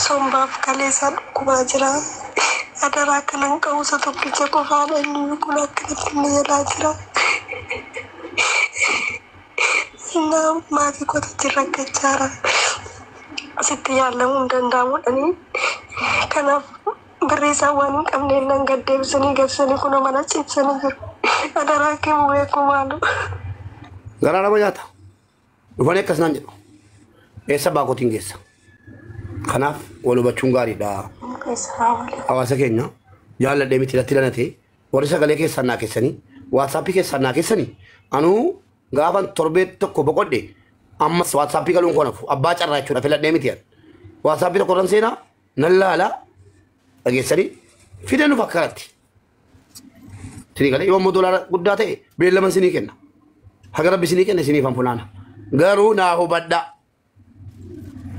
Sombaaf kaleessaa dhukkubaa jira. Adaraa kanan qabu isa tokkicha qofaadha inni kun akkanatti na jalaa jira. Innaa maatii kootichi rakkachaara. Asitti yaalamuu hin danda'amudhanii. Kanaaf birrii isaan waan hin qabneen nan gad deebisanii galchanii kunoo mana ciibsanii jiru. Adaraa kee beeku maalu. Garaa nama nyaata. Dhufanii akkas naan jedhu. Eessa baakootiin geessa? Kanaaf wal hubachuun gaariidha. Hawaasa keenya jaalladhee miti irratti danatee warri sagalee keessaan naa keessanii WhatsAppii keessaan naa keessanii anuu gaafan torbee tokko boqodhe ammas WhatsAppii galuun koo nafu abbaa carraa jechuudha filadhee miti an. WhatsAppii tokko irran seenaa nan laala dhageessanii fidee nuuf akka kanatti. Sinii galee yoo immoo doolaara guddaa ta'e beellaman sinii kenna. Haga rabbi sinii kenne siniif an funaana. Garuu naa hubadhaa.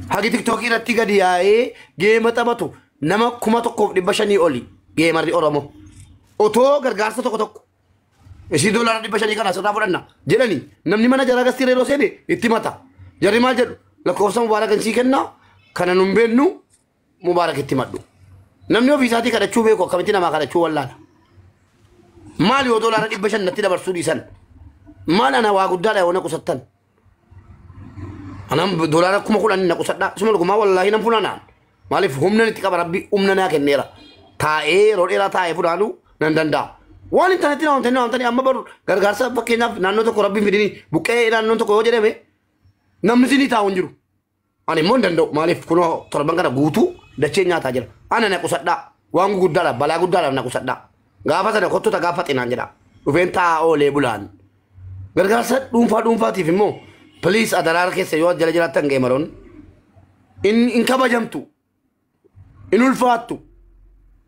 Hagi TikTokii irratti gadi yaa'ee geema taphatu nama 1500 oli geemarri Oromoo. Otoo gargaarsa tokko tokko isii doolaara 500 kana asirraa fudhanna jedhani namni mana jaraa gastii yeroo seene itti mata. Jarri maal jedhu lakkoofsa Mubaarak sii kenna kana nun beennu Mubaarak itti madhu. Namni ofii isaatii kadhachuu beeku akkamitti namaa kadhachuu wallaala. Maal yoo doolaara 500 natti dabarsuu dhiisan maal ana waa guddaadha yoo na qusattan. Anam doolaara 10,000 na qusadha. Suma dhugumaa wallaahi nan funaanaan. Maaliif humna itti qaba rabbi humna naa kenneera. Taa'ee yeroo dheeraa taa'ee funaanuu nan danda'a. Waan hin taanetti na waamtanii na waamtanii amma baru gargaarsa fakkeenyaaf naannoo tokko rabbiin fidini buqqee naannoon tokko yoo jedhame namni sinii taa'u hin jiru. Ani immoo hin danda'u. Maaliif kunoo torban kana guutuu dachee nyaataa jira. Ana na qusadhaa. Waan guguddaadhaaf balaa guddaadhaaf na qusadhaa. Gaafa sana kottu gaafa xinaan jedha. Dhufeen taa'aa oolee bulaan. Gargaarsa dhuunfaa dhuunfaatiif immoo please adaraara keessa yoo jala jiraattan geemaroon in kabajamtu, in ulfaattu,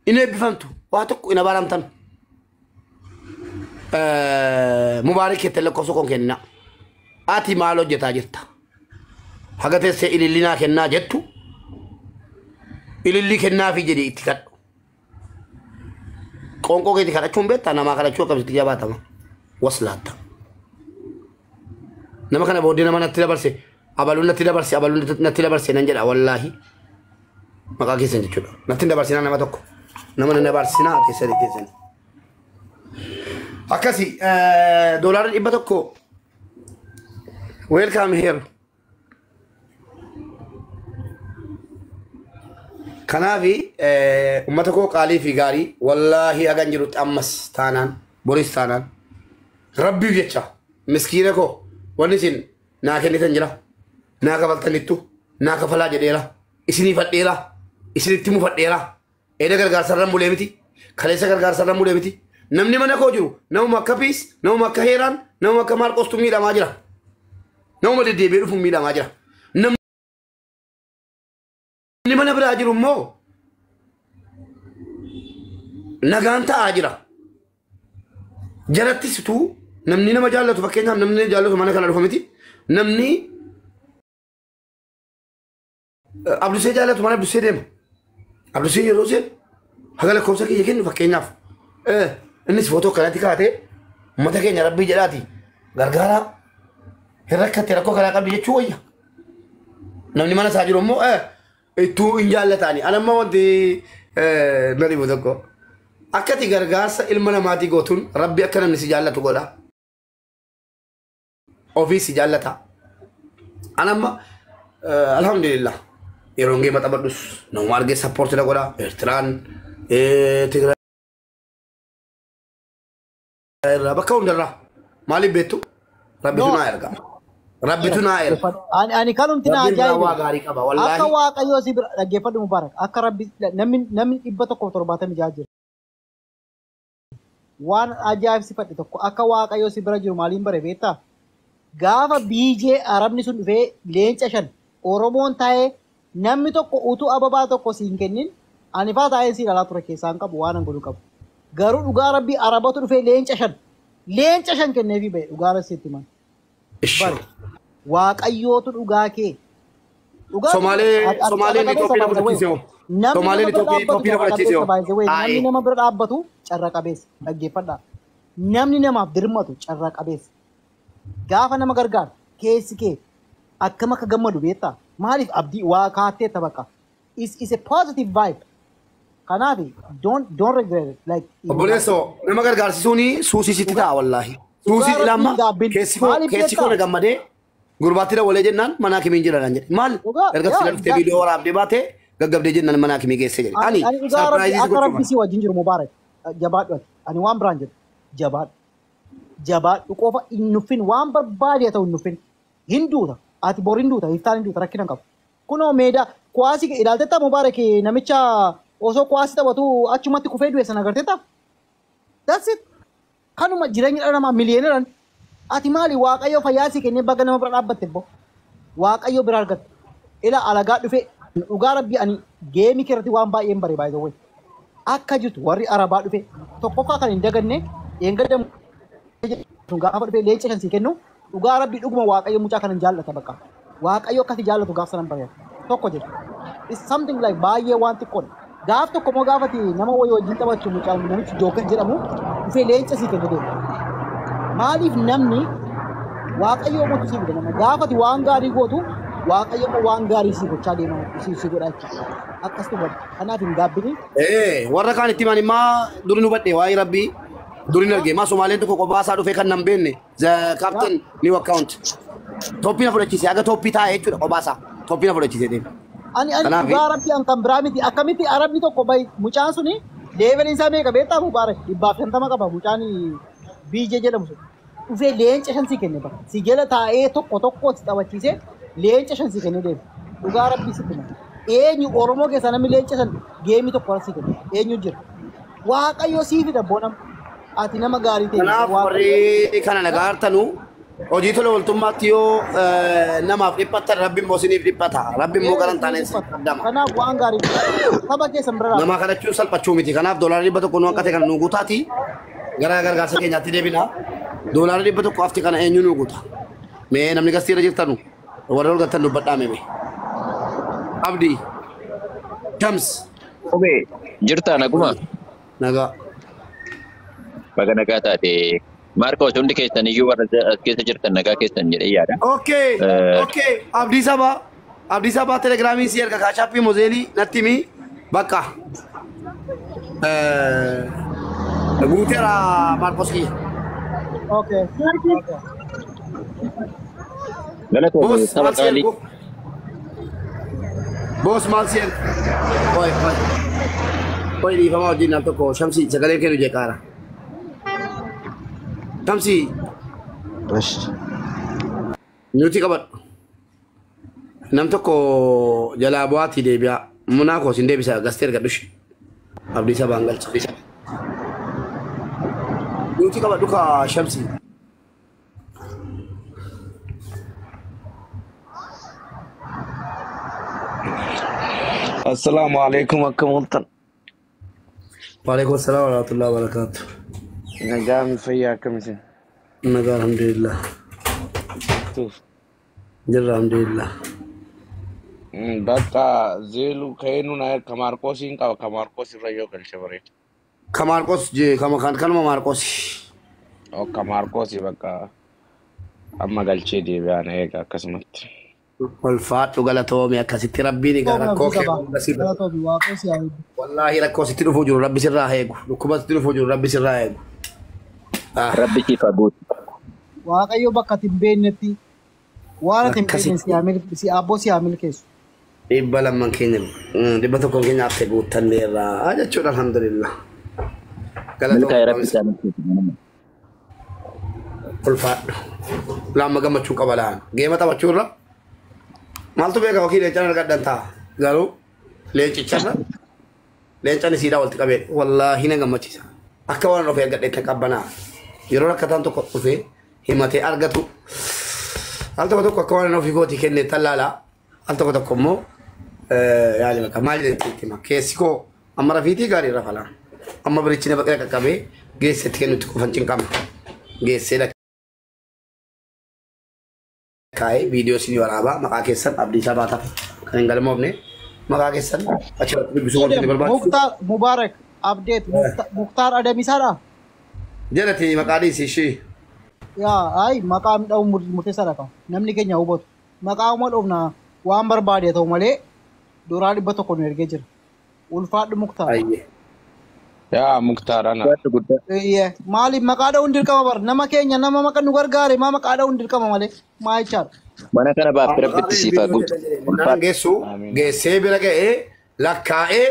in eebbifamtu, waa tokko in abaaramtan. Mubaarik keetti lakkoofsa koon kennina. Ati maal hojjetaa jirta? Haga teessee ilillinaa kennaa jettu ilillii kennaafii jedhii itti kadhu. Qoonqoo keetii kadhachuun beektaa namaa kadhachuu akkamitti jabaatama? Waslaatta. Nama kana booddee nama natti dabarse abaluun natti dabarse abaluun natti dabarse nan jedha wallaahi. Maqaa keessan jechuudha. Natti hin dabarsinaa nama tokko. Nama nan dabarsinaa teessanii teessanii. Akkasi doolaarri 100 welcome here. Kanaafi uummata koo qaalii fi gaarii wallaahi hagan jirutti ammas taanaan boris taanaan rabbiif jecha miskiina koo wanni isin naa kennitan jira naa kafaltanittu naa kafalaa jedheera isinii fadheera isinitti mufadheera eeda gargaarsa irra bulee miti kaleessa gargaarsa irra bulee miti namni mana koo jiru namuma akka piis namuma akka heeraan namuma akka maarqostu miidhamaa jira namuma deddeebi'ee dhufu miidhamaa jira namni mana biraa jiru immoo nagaan ta'aa jira. Jalattis utuu namni nama jaallatu fakkeenyaaf namni jaallatu mana kana dhufa miti. Namni Abdusee jaallatu mana Abdusee deema. Abdusee yeroo seenu haga lakkoofsa kiyya kennu fakkeenyaaf innis footoo akkanatti kaatee uummata keenya rabbii jedhaati gargaaraa hin rakkatte rakkoo kanaa qabdi jechuu wayya. Namni mana isaa jiru immoo ittuu hin jaallataani. Ani amma wanti na dhibu tokko akkati gargaarsa ilma namaatii gootuun rabbi akka namni si jaallatu godha. Ofii si jaallata. Ani amma alhamdulillah yeroo geema taphadhus namuma argee sappoorti na godha. Eertiraan Tigraay irraa bakka hundarraa maaliif beektu rabbitu naa erga. Rabbitu naa erga. Ani kanumti na Rabbiin biraa ajaa'ibe. waa gaarii qaba Akka wallaahi. Waaqayyoo si bira dhaggeeffadhu Mubaarak. Akka rabbi namni 176 jira. Waan ajaa'ibsifadhe tokko akka Waaqayyoo si bira jiru maaliin bare beektaa? Gaafa biijee Arabni sun dhufee leenca 5 Oromoon taa'ee namni tokko utuu ababaa tokko siin kennin ani faa taa'ee si ilaalaa ture keessaan qabu waan an godhu qabu. Garuu dhugaa rabbii Arabatu dhufee leenca 5 leenca 5 kenneefii ba'e dhugaa rabbi sitti himan. Bare Waaqayyootu dhugaa kee. Dhugaa Somaaleen carra qabeessa Itoophiyaa by the way. fudhachiise hoo? Namni Somaaleen nama bira dhaabbatu Itoophiyaa carra fudhachiise qabeessa hoo? by the way. Namni Taa'ee. nama bira dhaabbatu carra qabeessa dhaggeeffadhaa. Namni namaaf dirmatu carra qabeessa. Gaafa nama gargaaru keessi kee akkam akka gammadu beektaa? Maaliif abdii waa kaattee taphaqa? Is a positive vibe. Kanaaf don't regret it. Like Obboleessoo nama gargaarsisuun suusii sitti ta'a wallaahi. Suusii lamma keessi koo na gammadee gurbaatti dawwalee jennaan mana hakimiin jira naan jedhe. Maal erga sila dhuftee viidiyoo waraabdee baatee gaggabdee jennaan mana hakimii geesse jedhe. Ani surprise ii gochuu Rabbi si wajjin jiru Mubaarak jabaadhu ati. Ani waan biraan jedhu jabaadhu. Jabaadhu qofa hin nuffin waan barbaade ta'u hin nuffin. Hin duuta. Ati bor hin duuta. Iftaan hin duuta rakkina hin qabu. Kunoo meedaa kuwaasii ilaaltetta Mubaarak namicha osoo kuwaasii taphatu achumatti kufee du'e sana agarteetta? That's it. Kanuma jireenya dhala namaa miliyeeneran. Ati maali Waaqayyo fayyaa si kennee baga nama bira dhaabbatte bbo. Waaqayyo bira argatte. Ila alagaa dhufe dhugaa Rabbii ani geemii keerratti waan baay'een bare by the way. Akka jirtu warri Arabaa dhufe tokkoffaa kan hin daganne dheengadda gaafa dhufe leenca kan si kennu dhugaa Rabbii dhuguma Waaqayyo mucaa kana hin jaallata bakka. Waaqayyo akkasi jaallatu gaaf sanan bare. Tokko jedhu. It's something like baay'ee waan xiqqoodha. Gaaf tokko immoo gaafati nama wayii wajjin taphachu mucaan namichi Joker jedhamu dhufee leenca sii kenne deema. Maaliif namni Waaqayyo mootu sii fida nama gaafati waan gaarii gootu Waaqayyo immoo waan gaarii sii gochaa deema sii godha jechuudha. Akkas hubadhu. Kanaaf hin gaabbini. Warra kaan itti himan immaa durin hubadhe waa'ee Rabbii durin arge maa Somaaleen tokko kophaa isaa dhufee kan nan beekne the captain new account tooppii na fudhachiise haga tooppii taa'e jechuudha kophaa isaa tooppii na fudhachiise deema. Ani dhugaa Rabbii an kan biraa miti akkamitti Arabni tokko bahi mucaan suni leeveliin isaa meeqa beektaa Mubaarak 150 qaba mucaan BJ jedhamu sun dhufee leenca shan si kenne bara si jala taa'ee tokko tokko si taphachiisee leenca shan si kenne deema dhugaa Rabbii sitti hima eenyu Oromoo keessaa namni leenca shan geemii tokko si kenne eenyu jira Waaqayyo sii fida boonam ati nama gaarii ta'e Kanaaf warri kana nagaartanu hojii tola ooltummaatti yoo namaaf dhiphattan Rabbi immoo isiniif dhiphata. Rabbi immoo gara hin taaneen isin qaddama. Kanaaf waan gaarii saba keessan bira Nama kadhachuun salphachuu miti. Kanaaf doolaarri 100 nu hanqate kana nu guutaati. Gara gargaarsa keenyaatti deebina. Doolaarri 100 hafti kana eenyu nu guuta? Mee namni gastiirra jirtanu warra ol galtan dubbadhaa mee. Abdii. Shams. Obee jirtaa naguma? Nagaa. Baga nagaa taate. Maarkos hundi keessan iyyuu warra as keessa jirtan nagaa keessan jedhee yaada. Okay, okay. Abdii Sabaa, Abdii Sabaa telegiraamii si erga kaashaappii mozeelii natti himi bakka. Guuteera Maarkos kiyya. Okay. Galatoomii Boos saba maal si qaalii. ergu? Boos maal si ergu? Oi, oi. Oi dhiifama wajjin al tokko Shamsi sagalee kennu jeqaara. Shamsi. Nuti qabadhu. Nam tokko jalaa bu'aatii deebi'a. Munaa koo sin deebisa gastee ergadhu ishee. Abdii Sabaan galcha. Nuti qabadhu ka Shamsi. Assalamu alaikum akkam ooltan. Waalaikum salaam wa rahmatullahi wa barakatuh. Nagaan fayyaa akkam isin? Nagaa alhamdulillah. Jirra alhamdulillah. Bakka zeelu ka'ee na ka Maarqoosiin qaba ka Maarqoos irra yoo galche bareeda. Ka Maarqoos jee kanuma Maarqoos. O ka Maarqoosii bakka amma galchee deebi'aan eega akkasumatti. Ulfaadhu galatoome akkasitti Rabbiin egaa rakkoo kee hunda sirra. Galatoomi Waaqayyo si haa eegu. Wallaahi rakkoo sitti dhufuu jiru Rabbi sirraa haa eegu. Dhukkuba sitti dhufuu jiru Rabbi sirraa haa eegu. Rabbi siif haa guutu. Waaqayyo bakka ati hin beeknetti waan ati hin beekne si haa si abboo si haa milkeessu. Dhibba lamman keenya dhibba tokkoon keenya haftee guuttanneerra jechuudha alhamdulillah. Milkaa'e Rabbi si haa milkeessu. Ulfaadhu. Laamma gammachuu qaba laan. Geema taphachuu irra maaltu beeka wakii leencaan argadhan ta'a. Garuu leencicharra leencaan isiidhaa walitti qabee wallaahi na gammachiisa. Akka waan ofii argadhee tan qabbanaa. Yeroo rakkataan tokko dhufee himatee argatu. Al tokko tokko akka waan ofii kootii kennee tallaalaa. Al tokko tokko immoo yaali bakka maal jedhee itti hima. Keessi koo amma rafiitii gaarii rafa laan. Amma birichi na baqee qaqqabee geessetti kennutti qofan cinqama. Geessee lakkaa'ee viidiyoo isinii waraabaa maqaa keessan Abdii Sabaa tafe kan hin galmoofne maqaa keessan achirratti dubbisuu wanti inni barbaachisu. Muktaar Mubaarak update Muktaar Adamisaadha. Jalatti maqaa dhiisi ishii. Yaa ay maqaa dha'uun murteessaadha kan namni keenya hubatu. Maqaa uma dhoofna waan barbaade ta'u malee $100 nu ergee jira. Ulfaadhu Muktaar. Ayyee. Yaa Muktaar ana. Ulfaadhu guddaa. Eeyyee maaliif maqaa dha'uun dirqama bar nama keenya nama maqa nu gargaare maa maqaa dha'uun dirqama malee maa jechaadha. Mana kana baaftee rabbitti siif haa guutu. Naan geessu geessee bira ga'ee lakkaa'ee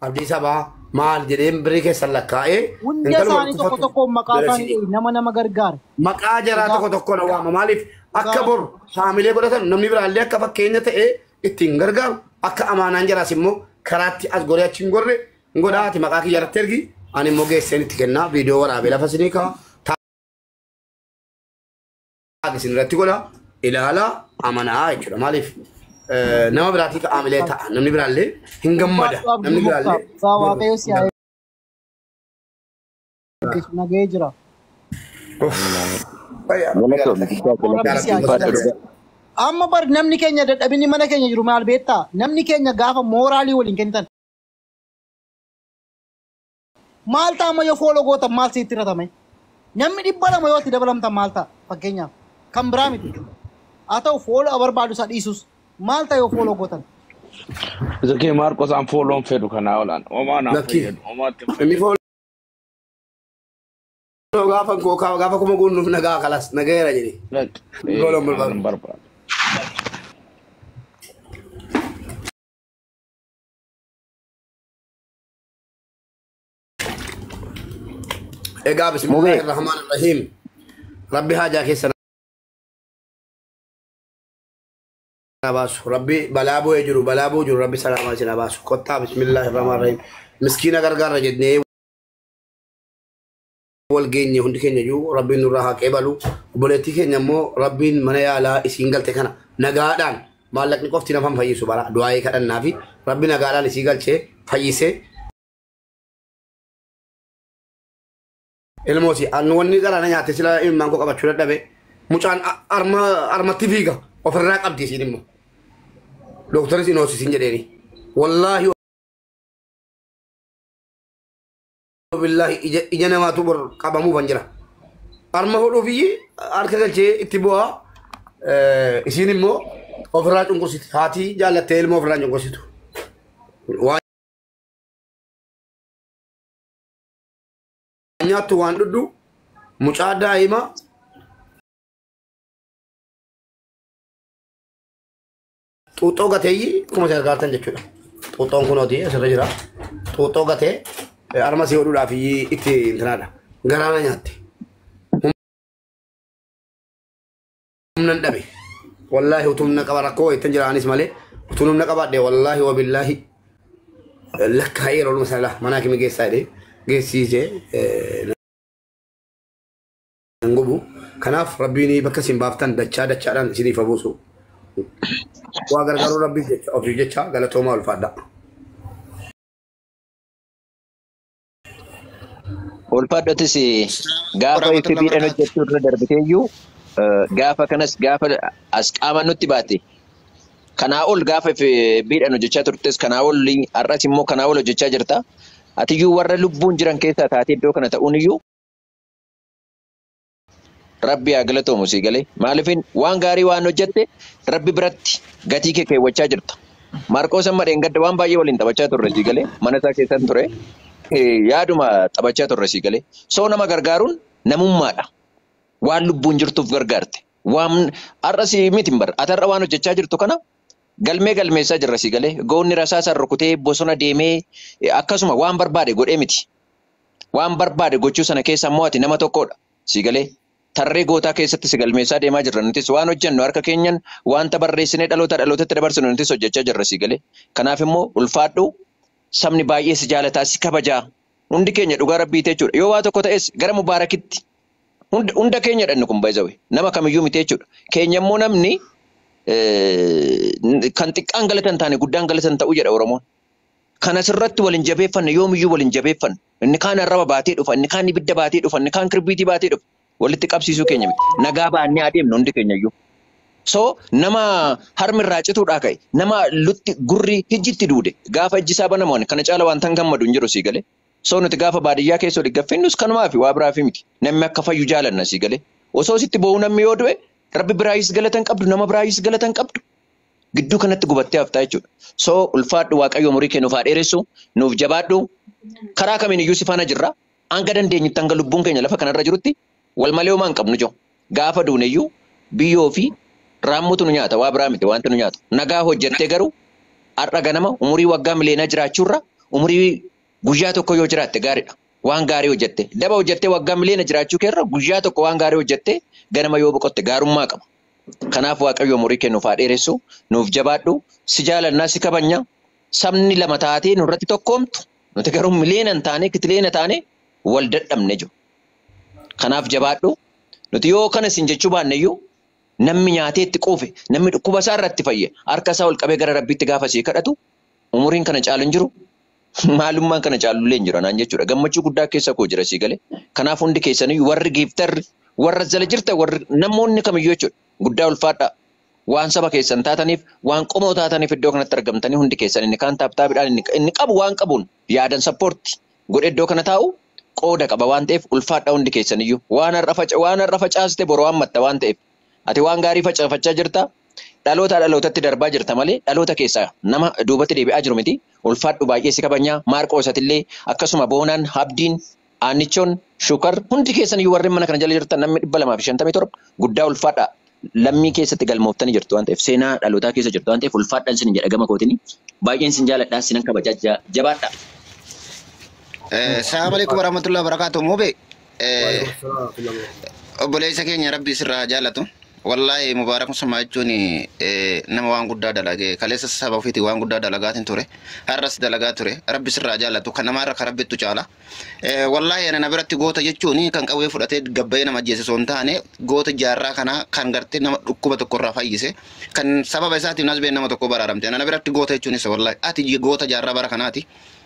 abdii sabaa maal jedheen birrii keessan lakkaa'ee Hunda intaluma isaanii tokko dhukkubsattu tokkoon maqaa bira isaanii siidhe. nama nama gargaare. Maqaa jaraa tokko tokko na waama maaliif akka bor haamilee godhatan namni biraallee akka fakkeenya ta'ee ittiin gargaaru akka amaanaan jaraas immoo karaatti as goree achi hin gorre hin godhaa ati maqaa kiyya irratti ergi ani immoo geesseen itti kennaa viidiyoo waraabee lafa isinii ka'a taa'aa isin irratti godha ilaalaa amanaa jechuudha maaliif nama biraatiif haamilee ta'a namni biraallee hin gammada Ulfaadhu Abdii namni Muktaar. biraallee Isaa Waaqayyo si haa eebbisu nagahee jira. Galatoomi guddaa Rabbi si galatoomi. haa Ulfaadhu jiraatu. dhugaa. Amma bar namni keenya dadhabinni mana keenya jiru maal beektaa? Namni keenya gaafa mooraalii waliin kennitan. Maal ta'a amma yoo fooloo gootan maal sitti hiratame? Namni 200 yoo itti dabalamtan maal ta'a? Fakkeenyaaf kan biraa miti. Haa ta'u fooloo barbaadu isa dhiisus maal ta'a yoo fooloo gootan? Isa kee Maarqos an fooloon fedhu kanaa olaan. Homaa naan Lakkii. fayyadu. Homaatti hin Inni fayyadu. fooloo gaafa koo gaafa kuma guunnuuf nagaa kalas nagayeera jedhe. Lakki. Fooloon Aan barbaadu. hin barbaadu. Egaa Mubee. bismillaahi rahmaan rahiim. Rabbi haajaa keessa na baasu. Rabbi balaa bu'ee jiru balaa bu'u jiru rabbi salaamaa isin haa baasu. Kottaa bismillaahi rahmaan rahiim. Miskiina gargaarra jennee wal geenye hundi keenya iyyuu rabbiin nurraa haa qeebalu. Obboleettii keenya immoo rabbiin mana yaalaa isiin galte kana nagaadhaan maallaqni qofti nama hin fayyisu bara du'aa'ee kadhannaa fi rabbi nagaadhaan isii galchee fayyisee ilmooti an wanni garaana nyaate sila ilmaan koo qabachuu dadhabe mucaan arma armatti fiiga ofirraa qabdi isiin immoo dooktaris hin hoosisin jedheeni wallaahi billaahi ija ija namaatu bor qabamuufan jira arma hodhuufiyyi harka galchee itti bu'aa isiin immoo ofirraa cunqursiti haati jaallattee ilmoo ofirraa hin cunqursitu waan nyaattu waan dhudhu mucaa daa'ima xuuxxoo gateeyyi akkuma isin argaatan jechuudha. Xuuxxoon kunooti asirra jira. Xuuxxoo gatee arma sii hodhuudhaaf itti intinaadha. Garaana nyaatte. Humna hin dhabe. Wallaahi utuu humna qaba rakkoo ittiin jiraanis malee utuu humna qabaadhe wallaahi wabillaahi lakkaa'ee yeroo dhuma sana mana hakimii geessaa jedhee geessiisee nan gubu. Kanaaf rabbiin bakka isin baaftan dachaa dachaadhaan isiniif haa buusu. Waa gargaaruu rabbiif jecha ofiif jecha galatoomaa ulfaadha. Ulfaadhotis gaafa itti Warahmatullahi biidhan wabarakatuh. hojjechuu irra darbiteeyyuu gaafa kanas gaafa as qaama nutti baate kanaa ol gaafa biidhan hojjechaa turtes kanaa ol har'as immoo kanaa ol hojjechaa jirta. Atiyyuu warra lubbuun jiran keessaa taatee iddoo kana ta'uun iyyuu rabbi haa galatoomu sii galee. Maaliifin waan gaarii waan hojjette rabbi biratti gatii kee keewwachaa jirta. Maarqoos amma dheengadda waan baay'ee waliin taphachaa turre sii galee mana isaa keessan ture. Yaaduma taphachaa turre sii galee. Soo nama gargaaruun namummaadha. Waan lubbuun jirtuuf gargaarte. Waan har'a si miti hin barra. Ati har'a waan hojjechaa jirtu kana galmee galmeessaa jirra sii galee. Goonni rasaasaan rukutee bosona deemee akkasuma waan barbaade godhee miti. Waan barbaade gochuu sana keessa immoo ati nama tokkodha. Sii galee tarree gootaa keessatti si galmeessaa deemaa jirra. Nutis waan hojjennu harka keenyan wanta barreessinee dhaloota dhalootatti dabarsinu nutis hojjechaa jirra sii galee. Kanaaf immoo ulfaadhu sabni baay'ee si jaalataa si kabajaa. Hundi keenya dhugaa rabbii jechuudha. Yoo waa tokko ta'es gara mubaarakitti hunda keenya dhannu kun baay'isawe nama kamiyyuu miti jechuudha. Keenya immoo namni kan xiqqaan galatan taane guddaan galatan ta'uu jedha Oromoon. Kana sirratti waliin jabeeffanne yoomiyyuu waliin jabeeffanne. Inni kaan arraba baatee dhufa, inni kaan ibidda baatee dhufa, inni kaan kirbiitii baatee dhufa. Walitti qabsiisuu keenya miti. Nagaa baannee adeemnu hundi keenya iyyuu. So nama harmi irraa cituudhaa ka'e, nama lutti gurri hijjitti duude gaafa ijji isaa banamu ani kana caala waan tan gammadu hin jiru sii galee. So nuti gaafa baadiyyaa keessa oli gaffinnus kanumaa fi waa biraa fi miti. Namni akka fayyu jaalanna sii galee. Osoo sitti boo'u namni yoo du'e rabbi biraayis galata hin qabdu, nama biraayis galata hin qabdu. Gidduu kanatti gubattee haftaa jechuudha. So ulfaadhu Waaqayyo umurii kee nuuf haa dheeressu, nuuf jabaadhu. Karaa kamiin iyyuu si faana jirra. Hanga dandeenyutti hanga lubbuun keenya lafa kanarra jirutti wal malee homaa hin qabnu jiru. Gaafa duune iyyuu biyyoo fi raammutu nu nyaata waa biraa miti wanti nu nyaatu. Nagaa hojjettee garuu har'a ganama umurii waggaa mileenaa jiraachuurra umurii guyyaa tokko yoo jiraatte gaariidha. Waan gaarii hojjette. Daba hojjettee waggaa miliyoona jiraachuu keerra guyyaa tokko waan gaarii hojjettee ganama yoo boqotte gaarummaa qaba. Kanaaf Waaqayyo umurii kee nuuf haa dheeressu, nuuf jabaadhu, si jaalannaa si kabajna. Sabni lama taatee nurratti tokkoomtu, nuti garuu miliyoona hin taane, kitileena taane wal dadhabne jiru. Kanaaf jabaadhu. Nuti yoo kana isin jechuu baanne iyyuu namni nyaatee itti quufe, namni dhukkuba isaa irratti fayye, harka isaa ol qabee gara Rabbiitti gaafa sii kadhatu, umuriin kana caalu hin jiru. Maalummaan kana caalullee hin jiru anaan jechuudha. Gammachuu guddaa keessa koo jira sii galee. Kanaaf hundi keessaniyyuu warri giiftarri, warra jala jirtan, warri namoonni kamiyyuu jechuudha. Guddaa ulfaadhaa. Waan saba keessan taataniif, waan qomoo taataniif iddoo kanatti argamtanii hundi keessan inni kaan taaptaabiidhaan inni qabu waan qabuun yaadan sappoorti godhe iddoo kana taa'u qooda qaba waan ta'eef ulfaadhaa hundi keessaniyyuu. Waan har'a facaaste boru waan matta waan ta'eef. Ati waan gaarii facaafachaa jirta. Dhaloota dhalootatti darbaa jirta malee dhaloota keessaa nama duubatti deebi'aa jiru miti. Ulfaadhu baay'ee si kabajnaa. Maarqoos atillee akkasuma Boonaan, Abdiin, Aannichoon, Shukar hundi keessaniyyuu warreen mana kana jala jirtan namni 257 guddaa ulfaadhaa. Lammii keessatti galmooftanii jirtu waan ta'eef seenaa dhalootaa keessa jirtu waan ta'eef ulfaadhaan isin jedha gama kootiin baay'een isin jaaladhaa isinan kabajaa jabaadhaa. Assalamu alaikum warahmatullahi wabarakatuh. Mube obboleessa keenya Rabbi sirraa jaalatu. Wallahi Mubaarak Musammaa jechuun nama waan guddaa dalage kaleessa saba ofiitiin waan guddaa dalagaatiin ture har'as dalagaa ture Rabbi sirraa jaalatu kan namaarra kan Rabbittu caala. Wallahi ana na biratti goota jechuun kan qawwee fudhatee gabbayee nama ajjeese osoo hin taane goota jaarraa kanaa kan gartee nama dhukkuba tokkorraa fayyise kan sababa isaatiin nasbeen nama tokko baraaramte ana na biratti goota jechuun isa wallahi ati goota jaarraa bara kanaati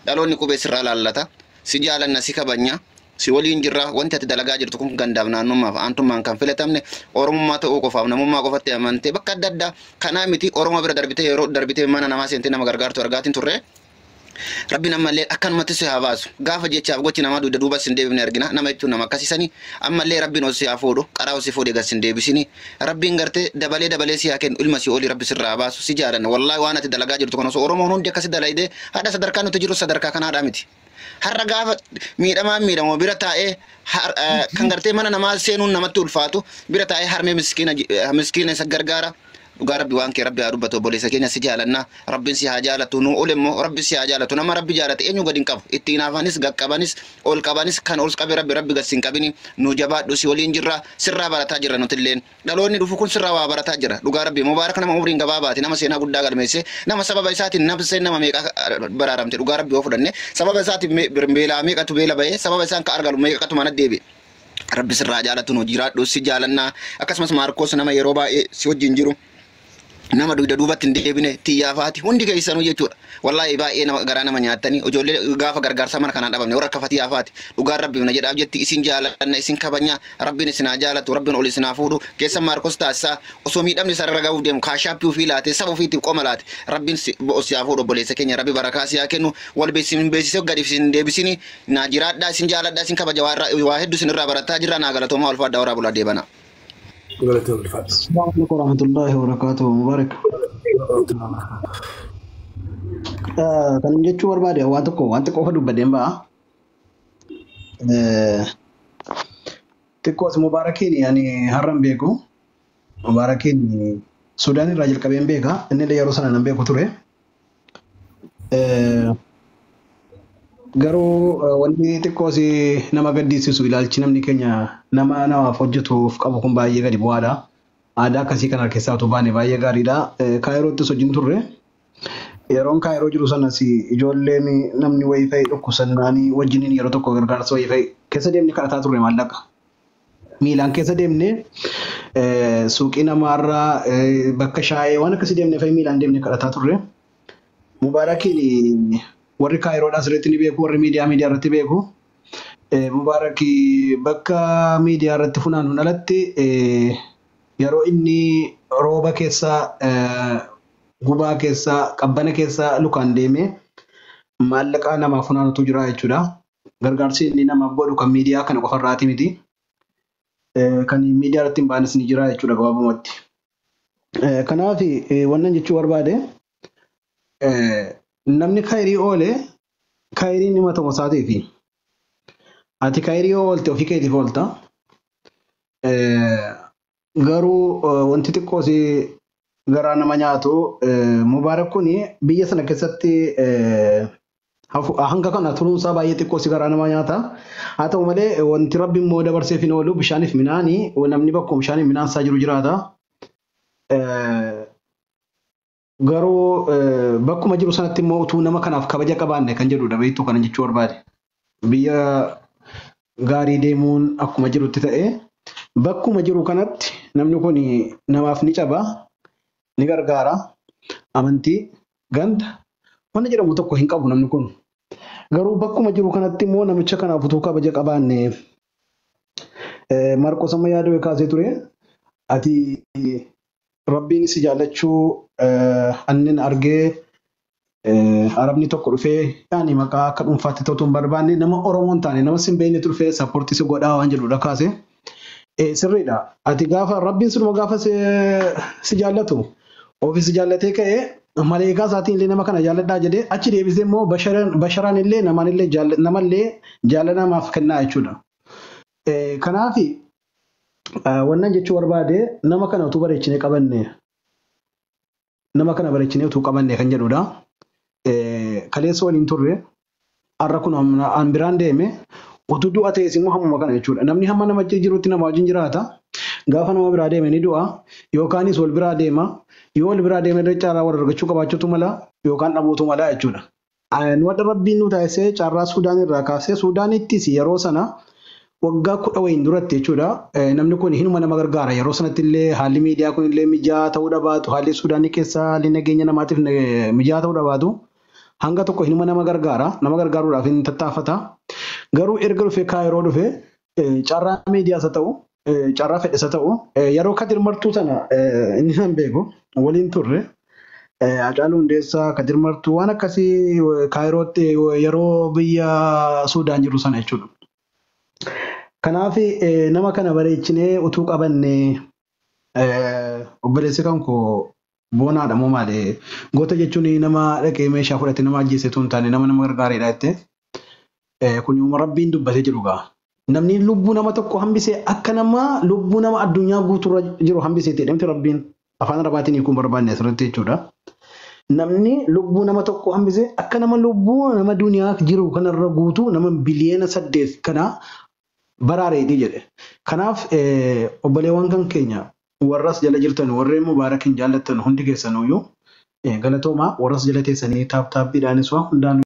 dhaloonni qubee sirraa laallata si jaalanna si kabanya. Si waliin jirra wanti ati dalagaa jirtu kun gandaaf naannummaaf aantummaan kan filatamne Oromummaa ta'uu qofaaf namummaa qofatti amantee bakka adda addaa kanaa miti Oromoo bira darbitee yeroo darbitee mana namaa seentee nama gargaartu argaatiin turre. Rabbiin ammallee akkanumatti si haa baasu gaafa jechaaf gochi namaa dugda duuba sin deebifne argina nama jechuun nama akkasiisanii ammallee Rabbiin ol si haa fuudhu qaraa ol si fuudhe gad sin deebisini Rabbiin gartee dabalee dabalee si haa kennu ilma si olii Rabbi sirraa haa baasu si jaalanna wallaahi waan ati dalagaa jirtu kan osoo Oromoon hundi akkasi dalaydee hadha sadarkaa nuti jirru sadarkaa kanaadhaa miti. Har'a gaafa miidhamaan miidhamu bira taa'ee kan gartee mana namaa seenuun namatti ulfaatu bira taa'ee harmee miskiina isa gargaara. Dhugaa Rabbi waan kee Rabbi haa dubbatu obboleessa keenya si jaalanna Rabbiin si haa jaalatu nu ol immoo Rabbi si haa jaalatu nama Rabbi jaalate eenyu gadi hin qabu ittiin haafanis gaqqabanis ol qabanis kan ol qabe Rabbi Rabbi gad si hin qabini nu jabaadhu si waliin jirra sirraa barataa jirra nutilleen dhaloonni dhufu kun sirraa waa barataa jira dhugaa Rabbi Mubaarak nama umriin gabaabaati nama seenaa guddaa galmeesse nama sababa isaatiin nafseen nama meeqa baraaramte dhugaa Rabbi yoo fudhanne sababa isaatiin beelaa meeqatu beela ba'e sababa isaan ka argalu meeqatu mana deebi'e. Rabbi sirraa jaalatu nu jiraadhu si jaalannaa akkasumas Maarkoos nama yeroo baay'ee si wajjin jiru nama dugda duubatti hin deebine tiyyaafaati hundi keessanuu jechuudha. Wallaahi baay'ee nama garaa nama nyaatanii ijoollee gaafa gargaarsa mana kanaan dhabamne warra akka fatiyaafaati dhugaan Rabbiif na jedhaaf jetti isin jaalanna isin kabajna Rabbiin isin haa jaalatu Rabbiin ol isin haa fuudhu keessan Maarkos taasisaa osoo miidhamni isa irra gahuuf deemu kaashaappii ofii laate saba ofiitiif qoma laate Rabbiin si haa fuudhu obboleessa keenya Rabbi barakaa si haa kennu wal isin beeksisee gadi isin deebisini naa jiraadhaa isin jaaladhaa isin kabaja waa hedduu isin irraa barataa jirra naa galatoomaa ulfaadhaa waraa bulaa deebana. Assalamu alaikum warahmatullahi wabarakatuh. Mubarak. Kan jechuu barbaade waan tokko waan xiqqoo qofa dubbadeen ba'a. Xiqqoos Mubarakiin ani har'a hin beeku. Mubarakiin Sudaan irraa jalqabee hin beeka. Inni illee yeroo sana nan beeku ture. Garuu wanni xiqqoos nama gaddisiisu ilaalchi namni keenya nama namaaf hojjetuuf qabu kun baay'ee gadi bu'aadha. Aadaa akkasii kana keessaa otoo baane baay'ee gaariidha. Kaayirootti hojiin turre. Yeroon Kaayiroo jiru sanas ijoolleen namni wayii fa'i dhukkubsannaanii wajjiniin yeroo tokko gargaarsa wayii fa'i keessa deemnee kadhataa turre maallaqa. Miilaan keessa deemnee suuqii namaarraa bakka shaayee waan akkasii deemnee fa'i miilaan deemnee kadhataa turre. Mubaarakiin warri Kaayiroodhaa sirriitti ni beeku, warri miidiyaa irratti beeku. Mubaarakii bakka miidiyaa irratti funaanuun alatti yeroo inni rooba keessa gubaa keessa qabbana keessa lukaan deemee maallaqa namaaf funaanutu jira jechuudha. Gargaarsi inni namaaf godhu kan miidiyaa kana qofarraati miti. Kan miidiyaa irratti hin baanes ni jira jechuudha gabaabumatti. Kanaaf wannan jechuu barbaade namni kaayirii oole kaayiriin dhimma tokko isaatiifi. Ati kaayirii yoo oolte ofii keetiif oolta. Garuu wanti xiqqoo si garaa nama nyaatu Mubaarak kun biyya sana keessatti hanga kana turuunsaa baay'ee xiqqoo si garaa nama nyaata. Haa ta'u malee wanti rabbi immoo dabarseef hin oolu bishaaniif midhaanii namni bakkuma bishaaniif midhaan isaa jiru jiraata. Garuu bakkuma jiru sanatti immoo utuu nama kanaaf kabaja qabaanne kan jedhudha beektuu kana jechuu barbaade. Biyya gaarii deemuun akkuma jirutti ta'e bakkuma jiru kanatti namni kun namaaf ni caba, ni gargaara, amantii, ganda wanna jedhamu tokko hin qabu namni kun. Garuu bakkuma jiru kanatti immoo namicha kanaaf utuu kabaja qabaanne Marqos amma yaada kaasee ture ati Rabbiin si jaallachuu annin argee Arabni tokko dhufee yaani maqaa akka dhuunfaatti ta'utu hin barbaanne nama Oromoo hin taane nama sin beeknetu dhufee sappoortii si godhaa waan jedhudha kaase. Sirriidha. Ati gaafa Rabbiin sinuma gaafa si jaallatu ofii si jaallatee ka'ee maleekaa isaatiin illee nama kana jaalladhaa jedhee achi deebisee immoo basharaan illee namaan illee namallee jaalala namaaf kennaa jechuudha. Kanaaf wannan jechuu barbaade nama kana utuu bareechinee qabanne nama kana bareechinee utuu qabanne kan jedhudha. Kaleessa waliin turre har'a kun an biraan deeme utuu du'a ta'es immoo hammuma kana jechuudha. Namni hamma nama jirutti nama wajjin jiraata. Gaafa nama biraa deeme ni du'a yookaanis wal biraa deema. Yoo wal biraa deeme illee carraa wal argachuu qabaachuutu mala yookaan dhabuutu mala jechuudha. Nu wadda Rabbiin nu taasisee carraa Suudaan irraa kaasee Suudaanittis yeroo sana waggaa 10 wayiin duratti jechuudha. Namni kun hinuma nama gargaara. Yeroo sanatti illee haalli miidiyaa kun illee mijaa'aa ta'uu dhabaatu. Haalli Suudaanii keessaa haalli nageenya namaatiif mijaa'aa ta'uu dhabaatu. Hanga tokko hinuma nama gargaara. Nama gargaaruudhaaf hin tattaafata. Garuu erga dhufee Kaayiroo dhufee carraa miidiyaas haa ta'u carraa fedhes haa ta'u yeroo Kadir Martuu sana inni nan beeku waliin turre. Hacaaluu Hundeessaa, Kadir Martuu waan akkasii Kaayirootti yeroo biyya Suudaan jiru sana jechuudha. Kanaaf nama kana bareechinee utuu qabanne obboleessi kan koo boonaadha moo maali? Goota jechuun nama dhaqee meeshaa fudhate nama ajjeese utuu hin taane nama nama gargaareedha jettee. Kun uuma Rabbiin dubbatee jiru gaa. Namni lubbuu nama tokko hambisee akka nama lubbuu nama addunyaa guutuurra jiru hambisee jedhamti Rabbiin afaan Arabaatiin hiikuu hin barbaanne asirratti jechuudha. Namni lubbuu nama tokko hambisee akka nama lubbuu nama duniyaa jiru kanarra guutuu nama biliyeena 8 kana baraareetii jedhe. Kanaaf obboleewwan kan keenya warras jala jirtan warreen Mubaarak hin jaallattan hundi keessanuyyuu galatoomaa warras jala teessanii taaptaappiidhaanis waan hundaan